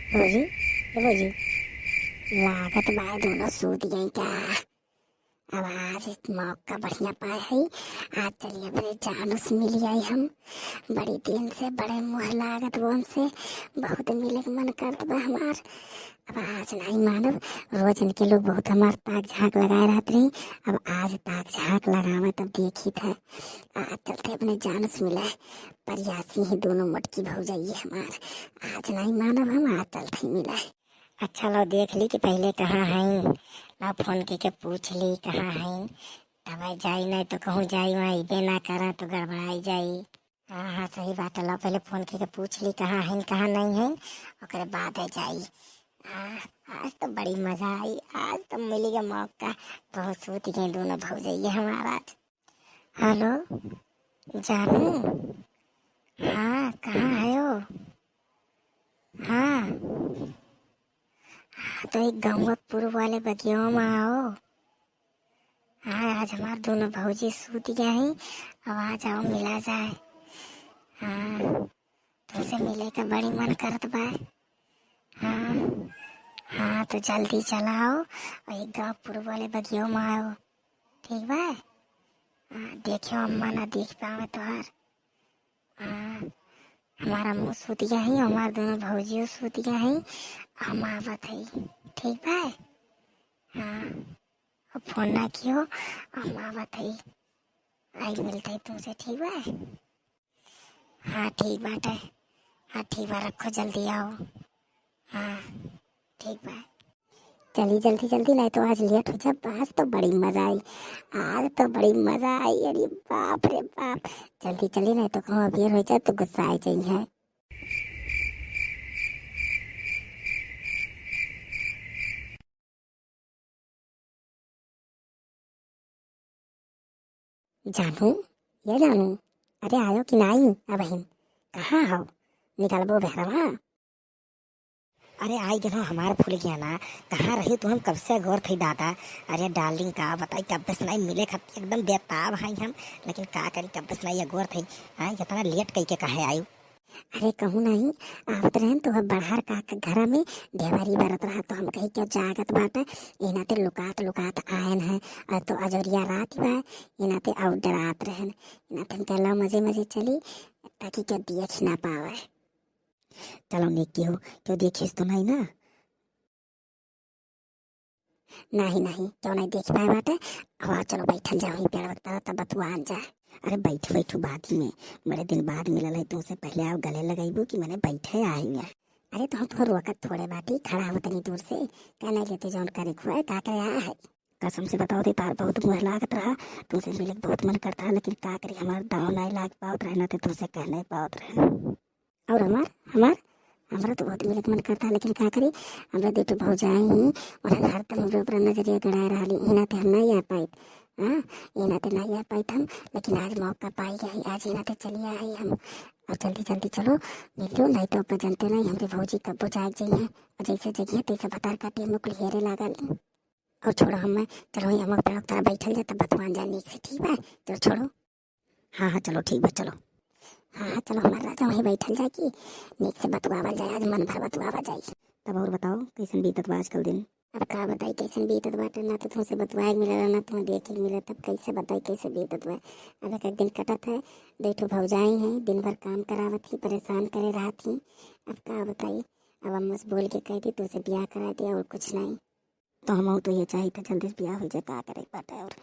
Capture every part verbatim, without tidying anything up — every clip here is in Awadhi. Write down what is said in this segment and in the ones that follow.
भौजी, ए भौजी, लागत बा दोनों सूत गई का? अब आज मौका बढ़िया पाए है, आज चली अपने जानू से मिली आई हम। बड़ी दिन से बड़े मुँह लागत बा उनसे, बहुत मिले के मन करत बा हमार। अब आज नहीं मानब, रोज इनके लोग बहुत हमार ताक झांक लगाए रहत रही। अब आज ताक झांक लगावे तब देखी था, आज चलते अपने जानू से मिले। परियासी ही दोनों मोटकी भौजाई हमार, आज नहीं मानब हम, आज चलते मिले। अच्छा लो देख ली कि पहले कहाँ हईं, लो फोन के के पूछ ली कहाँ हईं, तब जाई, नहीं तो कहूँ जाई वहाँ अइबे ना करा तो गड़बड़ाई जाई। हाँ हाँ सही बात है, लो पहले फोन के के पूछ ली कहाँ हईं कहाँ नहीं हईं, ओकरे बाद है जाई। आ, आज तो बड़ी मजा आई, आज तो मिली गया मौका, बहुत सूत गए दोनों भौजाई हमार आज। हेलो जानू, हाँ कहाँ है हो? हाँ, हाँ, तो एक गाँव पूर्व वाले बगिया में आओ। हाँ, आज हमार दोनों भौजी सूत गया है, अब आ जाओ मिला जाए। हाँ, तुमसे मिले का बड़ी मन करत बा। हाँ, हाँ, तो जल्दी चला आओ और एक गाँव पूर्व वाले बगिया में आओ, ठीक बा? हाँ, देखियो अम्मा ना देख पावे तोहार। हाँ, हमार अम्मू सूत गया है, हमार दोनों भौजियो सूत गया है, हम आवत है, ठीक बा? हाँ, अब फोन ना कियो, हम आवत है, आई मिलते तुमसे, ठीक बा? हाँ ठीक बाटे, हाँ ठीक बा, रखो जल्दी आओ। हाँ ठीक बा। चली जल्दी जल्दी, नहीं तो आज लेट हो जाब। आज तो बड़ी मजा आई, आज तो बड़ी मजा आई, अरे बाप रे बाप। जल्दी चली, नहीं तो कहूँ अबेर हो जाए तो गुस्सा आ जाई है। जानू, ये जानू, अरे आयो कि नाई अबहिन? कहाँ हो? निकलबो बहरवा? अरे आई गेलो हमार फूल गया ना, कहाँ रही तू? हम कब से अगोर थई दादा। अरे डार्लिंग का बताई, कब से नहीं मिले खातिर एकदम बेताब हई हम, लेकिन का करी कब से नहीं अगोर थई। हाँ, इतना लेट कई के काहे आयु? अरे कहूँ नहीं, आवत रहन तो बड़हर का के घर में ढेबरी बरत रहा, तो हम कही क्या जागत बाटे, इनाते लुकात लुकात आयन है, और तो अजोरिया रात बा, इनाते और डरात रहन, इनाते हम कहला मजे मजे चली, ताकि क्या देख ना पावे। चलो नीक की हो, क्यों देखिस तो नहीं ना? नहीं नहीं, क्यों नहीं देख पाए बाटे। हवा चलो बैठल जाओ ही पेड़ वक्त तब बतुआन जा। अरे बैठ बैठू बाद ही में, बड़े दिन बाद मिलल है तुमसे, पहले आओ गले लगाइबू कि मने बैठे आई है। अरे तो हम तुहर रोकत थोड़े बाटी, खड़ा हो तनी दूर से, कहने लेते जौन करे खुआ का करे आ है। कसम से बताओ थे तार बहुत मुँह लागत रहा, तुमसे मिले के बहुत मन करता है, लेकिन का करी हमार दाव नहीं लाग पावत रहे ना, तो तुमसे कह नहीं पावत रहे। और हमार हमार हमरा तो बहुत मिले के मन करता है, लेकिन का करी, हमरा दू ठो भौजाई ही, और हरदम हमरे ऊपर नजरिया गड़ाए रहली, इनाते हम नहीं आ पाइत। हाँ, इनाते नहीं आ पाइत हम, लेकिन आज मौका पाई गई, आज इनाते चली आई हम। और जल्दी जल्दी चलो, मिल लो, नहीं तो ऊपर जानते नहीं हमरे भौजी कब्बो जाग जाई है, और जैसे जगिए तैसे भतार काटी हम लोग हेरे लागल। और छोड़ो हम, चलो हम पेड़ तारा बैठल जाता बतवान जा नीक से, ठीक बा? चलो छोड़ो। हाँ हाँ चलो ठीक बा, चलो। हाँ हाँ चलो हमार राजा वहीं बैठल जाए कि नीक से बतुआवल जाए, आज मन भर बतुआवल जाए। तब और बताओ कैसन बीतत बा आजकल दिन? अब का बताई कैसन बीतत बाटे, ना तो तुमसे बतुआए के मिलेला ना तुम्हें देखे के मिलेला, तब कैसे बताई कैसे बीतत बा। अब एक एक दिन कटत है, दो ठो भौजाई हैं, दिन भर काम करावत ही, परेशान करे रहत ही। अब का बताई, अब अम्मा से बोल के कह दी तुमसे ब्याह करा दिया और कुछ नहीं। तो हम तो ये चाहित है जल्दी से ब्याह हो जाए, का करे के बाटे। और,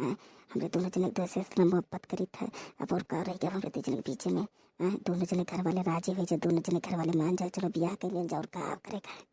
हैं, हमरे दोनों जने एक दूसरे से मोहब्बत करीत है, अब और का रह गया हमरे दो जने के बीच में? हैं, दोनों जने घर वाले राजी हो जाए, दोनों जने घर वाले मान जाए, चलो ब्याह कर लिया जाए, और का करे का है?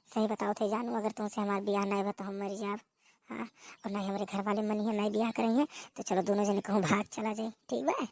सही बताओ थे जानू, अगर तुमसे हमार ब्याह नहीं बा तो हम मर जाब। हाँ, और नहीं हमरे घर वाले मनी है, नहीं ब्याह करेंगे, तो चलो दोनों जने कहूँ भाग चला जाए, ठीक बा?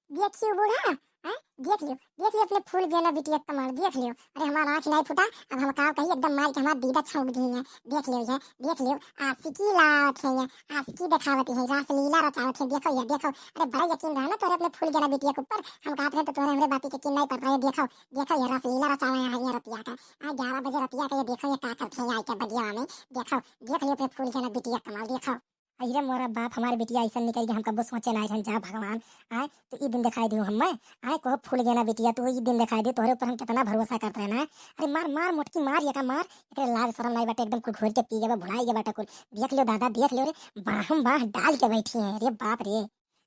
देखियो बूढ़ा, हैं? देख लियो, देख लियो अपने फूल गेना बिटिया के कमाल, देख लियो। अरे हमार आँख नहीं फूटा, अब हम का कही, एकदम मार के हमार दीदा छौंक दी है। देख लियो ये, देख लियो, आशिकी लावत है ये, आशिकी दिखावत है, रासलीला रचावत है। देखो ये, देखो, अरे बड़ा यकीन रहा ना तोरे अपने फूल गेना बिटिया के ऊपर, हम कहत रहे तो तोरे हमरे बाती के यकीन नहीं पड़ता है। देखो, देखो ये रासलीला रचावे है ये रतिया का, आ ग्यारह बजे रतिया का ये देखो ये का करते हैं आई के बगिया में, देखो, देख लियो अपने फूल गेना बिटिया के कमाल, देखो। अरे मोरा बाप, हमार बिटिया अइसन निकल गया, हम कब्बो सोचे नाहीं रहन। जा भगवान, आय तो ई दिन देखाई दियो हमें। आय कहो फूल गेना बिटिया, तू ई दिन देखाई दियो, तोहरे ऊपर हम कितना भरोसा करत रहन। अरे मार मार मोटकी मार, एका मार, एकरे लाज शरम नाहीं बाटे, एकदम कुल घोर के पी गए बा, भुलाई गए बाटे कुल। देख लियो दादा, देख लियो रे, बाहम बाह डाल के बैठी है। अरे बाप रे,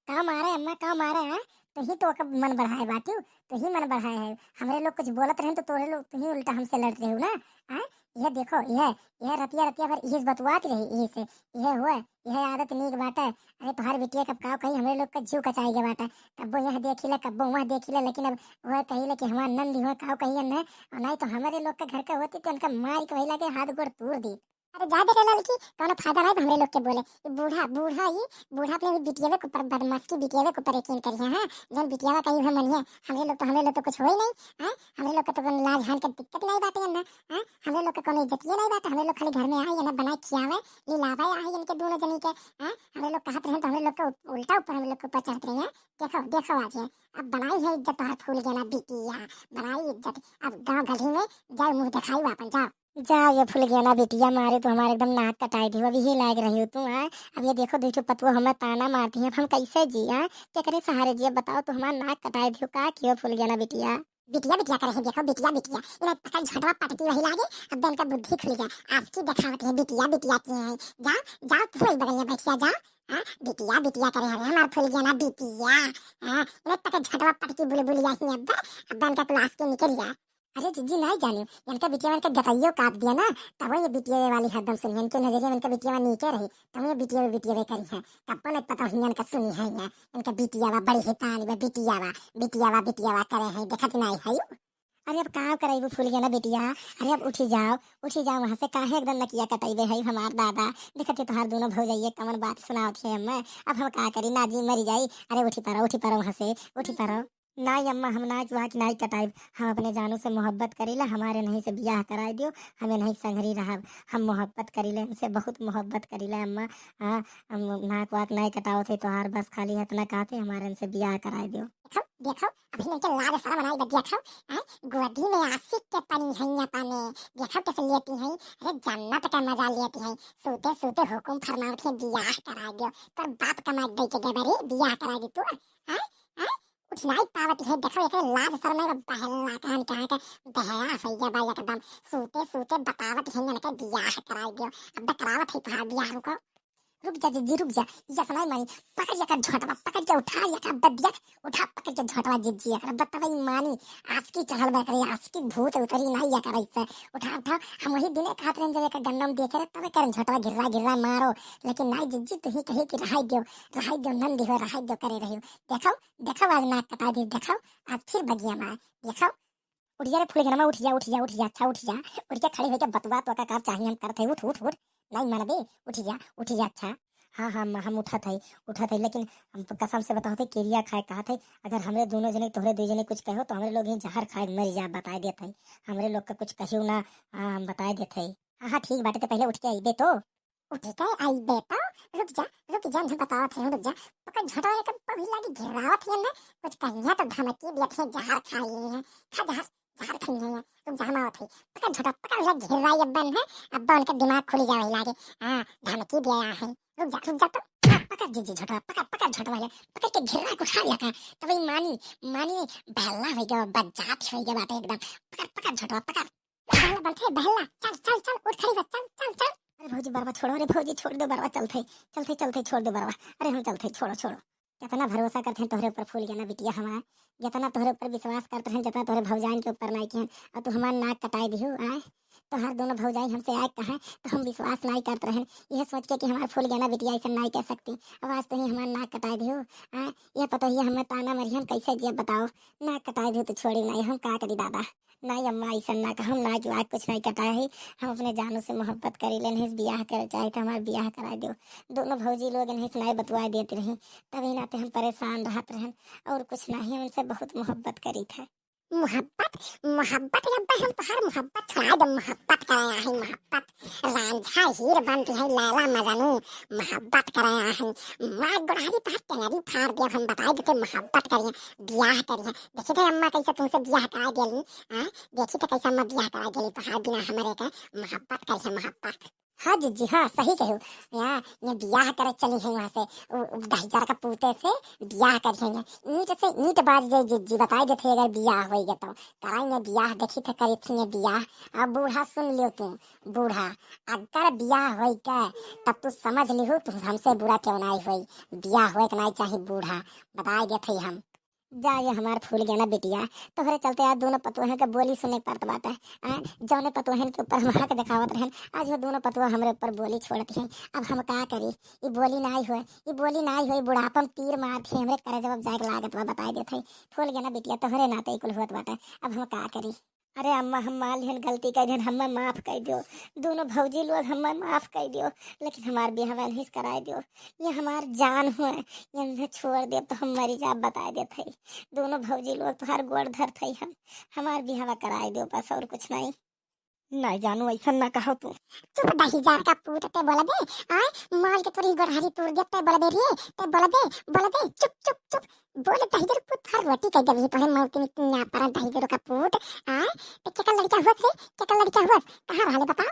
का मारे अम्मा, का मारे, हैं? तुही तो ओकर मन बढ़ाए बाटियो, तुही मन बढ़ाए है। हमरे लोग कुछ बोलत रहे तो तोहरे लोग, तुही उल्टा हमसे लड़त रहे हो ना, हैं? यह देखो, यह, यह रतिया, रतिया भर इहिस बतुआत रही, इहिस, यह हुआ, यह आदत नीक बाटे। अरे तोहार बिटिया कब काव कही, हमरे लोग का जीव कचाई के बाटे। कब्बो यह देखी ले, कब्बो वह देखी ले, लेकिन अब वह कही ले कि हमार नंदी हुआ काव कही न, और नाहीं तो हमरे लोग के घर के होती तो उनका मार के वही लागे हाथ गोड़ तोड़ दी। अरे जा दे रे ललकी, कौनो फायदा नाहीं हमरे लोग के बोले। ई बूढ़ा, बूढ़ा ई, बूढ़ा अपने बिटियावे के ऊपर बदमाश की बिटियावे के ऊपर यकीन करी है, हाँ? जौन बिटियावा कही हुए मनिए, हमरे लोग तो, हमरे लोग तो कुछ होई नाहीं, हाँ? हमरे लोग के तो कौनो लाज हान के दिक्कत नाहीं बाटे ना, हाँ? हमरे लोग के कौनो इज्जतिये नाहीं बाटे, हमरे लोग खाली घर में आई, इन्हें बनाए खियावे, लिलावे आई इनके दोनों जनी के, हाँ? हमरे लोग कहत रहे तो हमरे लोग के उल-, उल्टा ऊपर हमरे लोग के ऊपर चढ़त रही है। देखो, देखो आज ये, अब बनाई है इज्जत तोहार फूल गेना बिटिया, बनाई इज्जत। अब गाँव गढ़ी में जाए मुँह देखाई अपन, जाओ। जा ये फुलगेना बिटिया, मारे तो हमारे एकदम नाक कटाई दियो, अभी ही लायक रही हो तू, आय। अब ये देखो, दू ठो पतुआ हमें ताना मारती हैं, अब हम कैसे जी, आय? केकरे सहारे जी? अब बताओ, तू हमार नाक कटाई दियो, का कियो फुलगेना बिटिया? बिटिया बिटिया करे है, देखो बिटिया बिटिया, इन्हें पकड़ झोंटवा पटकी वही लागे, अब इनका बुद्धि खुल जाए। आज की देखावत है बिटिया बिटिया की है, जा, जा तू वही बगल में बैठ जा, जा। हाँ, बिटिया बिटिया करे है हमार फुलगेना बिटिया, हाँ, इन्हें पकड़ झोंटवा पटकी बुलबुलिया ही अब, अब इनका क्लास के निकल जाए। अरे जिज्जी, नाहीं जानियो, इनका बिटिया इनका गटइयो काट दिया ना, तब ये बिटिया वाली हरदम सुनी है। इनके नजरिया में इनका बिटिया नीचे रही, तब ये बिटिया, बिटिया करी है, तब न पता हुई इनका सुनी है ना। इनका बिटिया बा बड़ी हितानी बा, बिटिया बा, बिटिया बा, बिटिया बा करे है, देखत नाहीं है। अरे अब का करइबू फूलगेना बिटिया, अरे अब उठी जाओ, उठी जाओ वहाँ से, काहे एकदम नकिया कटइबे है हमार दादा। देखत ही तोहार दोनों भौजाइये कमन बात सुनावत है हमें, अब हम का करी, ना जी मरी जाई। अरे उठी पड़ो, उठी पड़ो वहाँ से, उठी पड़ो। नाई अम्मा, हम नाक वाक नाई कटाइब, हम अपने जानू से मोहब्बत करीला, हमारे नहीं से बियाह कराए दियो, हमें नहीं संगरी रहब, हम मोहब्बत करीले इनसे, बहुत मोहब्बत करीले अम्मा। हाँ, हम नाक वाक नाई कटावत है तोहार, बस खाली इतना कहते हमारे इनसे बियाह कराए दियो। देखो, देखो, अभी इनके लाज शरम नाई बा, देखो, हैं? गोदी में आशिक के पनी है अपने, देखो कैसे लेती हैं, अरे जन्नत का मजा लेती हैं, सूते सूते हुकुम फरमावत है बियाह कराए दियो, तोर बाप कमाए दे के गए बा रे, बियाह कराए दी तू, हैं? हैं? उठ नाई पावत है, देखो, एके लाज शरम नाई बा, बहला कहन कहाँ के बहरा होइ गया बा एकदम। सूते सूते बतावत है इनके बियाह कराई दियो। अब करावत है तोहार बियाह, रुको। रुक जा जिज्जी, रुक जा, ये समय मानी, पकड़ एकर झोंटवा, पकड़ के उठा एकर बदिया, उठा पकड़ के झोंटवा जिज्जी, एकर बतवा ई मानी, आशिकी चढ़ल बा एकरे, आशिकी भूत उतरी नाई एकर ऐसे। उठा, उठा, हम वही दिने कहत रहन जब एकर गन्ना में देखे रहे, तब एकर झोंटवा घिर्रा घिर्रा मारो, लेकिन नाई जिज्जी, तुही कही कि रहाई दियो, रहाई दियो, नंदी हो, रहाई दियो, करे रहियो। देखो, देखो, आज नाक कटा दी, देखो, आज फिर बगिया मार, देखो। उठ जा रे फुलगेनवा, उठ जा, उठ जा, उठ जा, अच्छा उठ जा। उठ के खड़ी होके बतवा तो का काम चाहिए हम करत है, उठ, उठ, उठ। नहीं मनबे, उठ जा, उठ जा, अच्छा। हाँ, हाँ, हम, हम उठत है, उठत है, लेकिन हम कसम से बतावत है, किरिया खाए कहत है, अगर हमरे दोनों जने, तोहरे दू जने कुछ कहो तो हमरे लोग ही जहर खाए मर जा, बताए देत है। हमरे लोग का कुछ कहियो ना, हाँ, हम बताए देत है। हाँ, हाँ, ठीक बाटे, तो पहले उठ के अइबे तो। उठ के अइबे तो, रुक जा, रुक जा, हम बतावत है, रुक जा। पकड़ झोंटवा के पभी लागी घिरावत है ना, कुछ कहिया तो धमकी दियत है, जहर खाई है, खा जहर, जहर खाई है, रुक जा, हम आवत है। पकड़ झोंटवा, पकड़ ले, घिराई अब्बन है, अब्बा उनका दिमाग खुली जावे लागे, हाँ, धमकी दिया है, रुक जा, रुक जा तो। हाँ, पकड़ जिज्जी झोंटवा, पकड़, पकड़ झोंटवा ले, पकड़ के घिरा के उठा लिया का, तब ये मानी, मानी बहला होइ गया, बज्जात होइ गया बाटे एकदम। पकड़, पकड़ झोंटवा, पकड़। बहला बनथे, बहला, चल, चल, चल, उठ खड़ी हो, चल, चल, चल। अरे भौजी, बरवा छोड़ो, अरे भौजी, छोड़ दो बरवा, चलथे, चलथे, चलथे, छोड़ दो बरवा, अरे हम चलथे, छोड़ो, छोड़ो। कितना भरोसा करत हैं तोहरे ऊपर फूलगेना बिटिया हमार, जितना तोहरे ऊपर विश्वास करत रहन, जितना तोहरे भौजाइन के ऊपर नाई किहन, और तू हमार नाक कटाई दिहू, आय। तोहार दोनों भौजाई हमसे आय कहा, तो हम विश्वास नाई करत रहन, यह सोच के कि हमार फूलगेना बिटिया ऐसा नाई कह सकती। अब आज तुही हमार नाक कटाई दिहू, आय। यह पतोहिया हमें ताना मरी, हम कैसे जियब बताओ, नाक कटाई दिहू तो छोड़ी नाई, हम का करी दादा। नाई अम्मा, ऐसा ना कहा, हम नाक वाक कुछ नाई कटाए है, हम अपने जानू से मोहब्बत करी लेन है, बियाह करे चाहे तो हमार बियाह कराए दो। दोनों भौजी लोग इन्हें से नाई बतवाए देत रही, तभी नाते हम परेशान रहत रहन, और कुछ नहीं, हम इनसे बहुत मोहब्बत करी थे। मोहब्बत, मोहब्बत, अब्बा हम तोहार मोहब्बत छोड़ा दे, मोहब्बत कराया है, मोहब्बत। रांझा हीर बनती है, लैला मजनू, मोहब्बत कराया है। माँ गुड़ारी तोहार टेंगरी फाड़ दिया, हम बताए देते मोहब्बत करिए, बियाह करिए। देखी थे अम्मा कैसे तुमसे बियाह करा देली, हाँ? देखी थे कैसे अम्मा बियाह करा देली, तोहार बिना हमारे के मोहब्बत करिए, मोहब्बत। हाँ जिज्जी, हाँ, सही कहो। यहाँ, यहाँ बियाह करे चली है, वहाँ से उ, उ दहिजर का पूते से बियाह करी है। ईंट से ईंट बाज जाए जिज्जी, बताई देत है, अगर बियाह होई गया तो। कराई ने बियाह, देखी थे करी थी ने बियाह। अब बूढ़ा सुन लियो तू, बूढ़ा, अगर बियाह होई के तब तू समझ लिहू तू हमसे बुरा क्यों नाई होई। बियाह होए के नाई चाही बूढ़ा, बताई देत है हम। जा ये हमार फूल गेना बिटिया, तोहरे चलते आज दोनों पतोहन के बोली सुने के पड़त बाटे। आ, जौने पतोहन के ऊपर हम हक देखावत रहन, आज वो दोनों पतोह हमरे ऊपर बोली छोड़त हैं। अब हम का करी? ई बोली नाई होए, ई बोली नाई होए, बुढ़ापा में तीर मारत है, हमरे करे जवाब जाए के लागत बा, बताई देत है। फूल गेना बिटिया, तोहरे नाते ई कुल होत बाटे, अब हम का करी? अरे अम्मा, हम मान लिहन, गलती कर दिहन, हमें माफ कर दियो। दोनों भौजी लोग हमें माफ कर दियो, लेकिन हमार बियाह नहीं कराए दियो। ये हमार जान हुए, ये इन्हें छोड़ दे तो हम मरी जाब, बताए देत है। दोनों भौजी लोग तोहार गोड़ धरत है हम, हमार बियाह कराए दियो बस, और कुछ नहीं। नहीं जानू, ऐसा ना कहो तू। चुप दहिजर का पूत, ते बोलबे? आय, माल के तोरी गोड़हारी तोड़ दिया, ते बोलबे रे, ते बोलबे, बोलबे, चुप, चुप, चुप। बोले दहिजर पूत, हर रोटी के गली पर मौत में ना पड़ा दहिजर का पूत। आय, ते केकर लड़का हुआ थे, केकर लड़का हुआ? कहाँ रहले बता?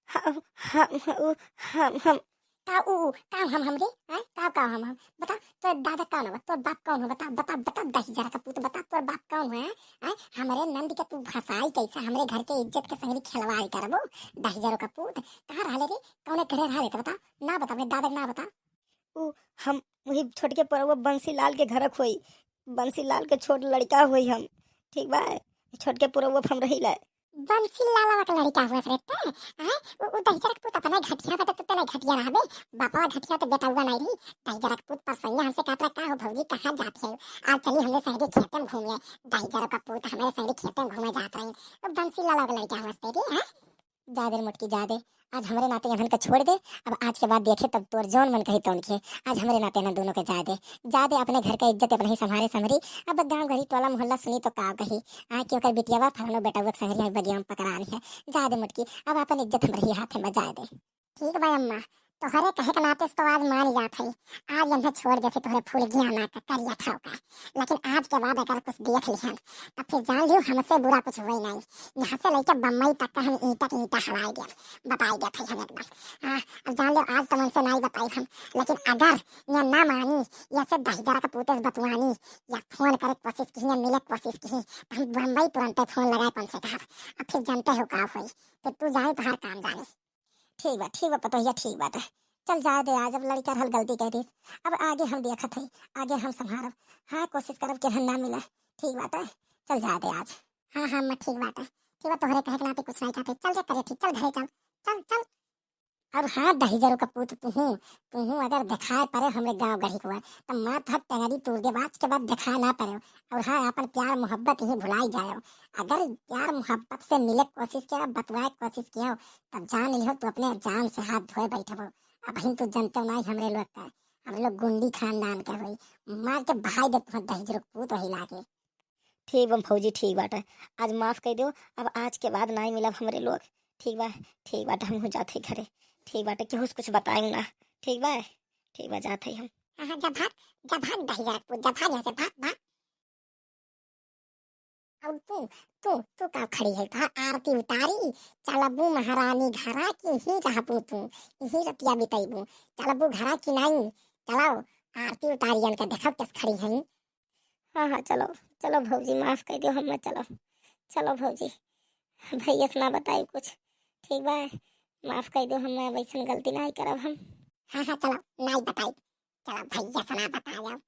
हम, हम, उ, हम, हम। का उ, उ, का हम, हम रे? आय, का, का हम, हम? बता, तोर दादा कौन हो? तोर बाप कौन हो? बता, बता, बता, दहिजर का पूत, बता, तोर बाप कौन है? आय, हमरे नंद के तू फंसाई कैसे? हमरे घर के इज्जत के संगरी खिलवाड़ करबो, दहिजर का पूत। कहाँ रहले रे? कौने घरे रहले? तो बता, ना बता, अपने दादा के ना बता। उ हम वही छोटके पुरवा बंसीलाल के घरक होई, बंसीलाल के छोट लड़का होई हम, ठीक बा? छोटके पुरवा हम रहिला। बंसीलालवा के लड़का हुआ रे ते, हैं? उ, उ दहिजर के पूत अपना घटिया बटे, तू तेना घटिया रहबे, बापवा घटिया तो बेटौवा नहीं रही, दहिजर के पूत परसैया हमसे कहत रहा, "का हो भौजी, कहाँ जात है? आज चली हमरे संगे खेते में घूमे।" दहिजर का पूत हमरे संगे खेते में घूमे जात रही, उ बंसीलालवा के लड़का हुआ रे, हैं? जा दे रे मोटकी, जा दे। आज हमरे नाते इन्हन के छोड़ दे। अब आज के बाद देखे तब तोर जौन मन कही तौन किहे। आज हमरे नाते इन्हन दोनों के जा दे। जा दे, अपने घर के इज्जत अपने ही संभारे संभरी। अब गाँव घड़ी टोला मोहल्ला सुनी तो का कही, आ कि ओकर बिटिया बा फलानो बेटौवा के संगरी आई बगिया में पकड़ानी है। जा दे मोटकी, अब अपन इज्जत हमरे ही हाथे में, जा दे। ठीक बा अम्मा, तोहरे कहे के नाते से तो आज मान जात है। आज इन्हें छोड़ देते तोहरे फूल गेना का करिया ठाव का, लेकिन आज के बाद अगर कुछ देख लिहन तो फिर जान लियो हमसे बुरा कुछ होई नहीं। यहाँ से लेके बम्बई तक का हम ईंटा के ईंटा हवाई देब, बताई देत है हम एकदम। हाँ, अब जान लियो आज तो उनसे नहीं बताई हम, लेकिन अगर ये ना मानी, या से दहिजर का पूते से बतुआनी, या फोन करे के कोशिश की, या मिले के कोशिश की, तो हम बम्बई तुरंते फोन लगाए कौन से कहब। अब फिर जानते हो का होई, फिर तू जाए तो हर काम जाने। ठीक बा, ठीक बा पतोहिया, ठीक बाटे। चल जाए दे, आज अब लड़का रहल गलती कह दिस, अब आगे हम देखत हई, आगे हम संभारब। हाँ, कोशिश करब कि हम ना मिले। ठीक बाटे, चल जाए दे आज। हाँ, हाँ, अम्मा, ठीक बाटे, ठीक बा, तोहरे कहे के नाते कुछ नहीं कहते। चल रे करे, ठीक, चल घरे चल, चल, चल। अब हाँ, दहिजरो का पूत तुहूँ, तुहूँ अगर देखाए परे हमरे गाँव गढ़ी कुआ, तब माथ हाथ टंगरी तोड़ देब, आज के बाद देखाए ना परे। और हाँ, अपन प्यार मोहब्बत ही भुलाई जाए। अगर प्यार मोहब्बत से मिले के कोशिश किया, बतवाए के कोशिश किया, तब जान लिहो तू अपने जान से हाथ धोए बैठबो। अबहिन तू जनते नहीं हमरे लोग का, हमरे लोग गुंडी खानदान के होई, मार के बहाई दे तुहर दहिजरो पूत वही लागे। ठीक बा भौजी, ठीक बाटे, आज माफ कर दो, अब आज के बाद नहीं मिलब हमरे लोग। ठीक बा, ठीक बाटे, हम हो जाते घरे। ठीक बाटे, केहू से कुछ बताएं ना। ठीक बा, ठीक बा, जाते हम। हाँ, हाँ, जा भाग, जा भाग दहिजरो पूत, जा भाग यहाँ से, भाग, भाग। अब तू, तू, तू का खड़ी है? तोहार आरती उतारी, चलबू महारानी घरा की ही रहबू तू, यही रतिया बितैबू। चलबू घरा की नाई, चलाओ, आरती उतारी इनका देखब कैसे खड़ी है। हाँ, हाँ, चलो, चलो भौजी, माफ कर दो हमें, चलो, चलो भौजी, भैया से ना बताई कुछ, ठीक बा? माफ कर दो हमें, वैसन गलती नहीं करब हम। हाँ, हाँ, चलो, नहीं बताई, चलो भैया से ना बताओ।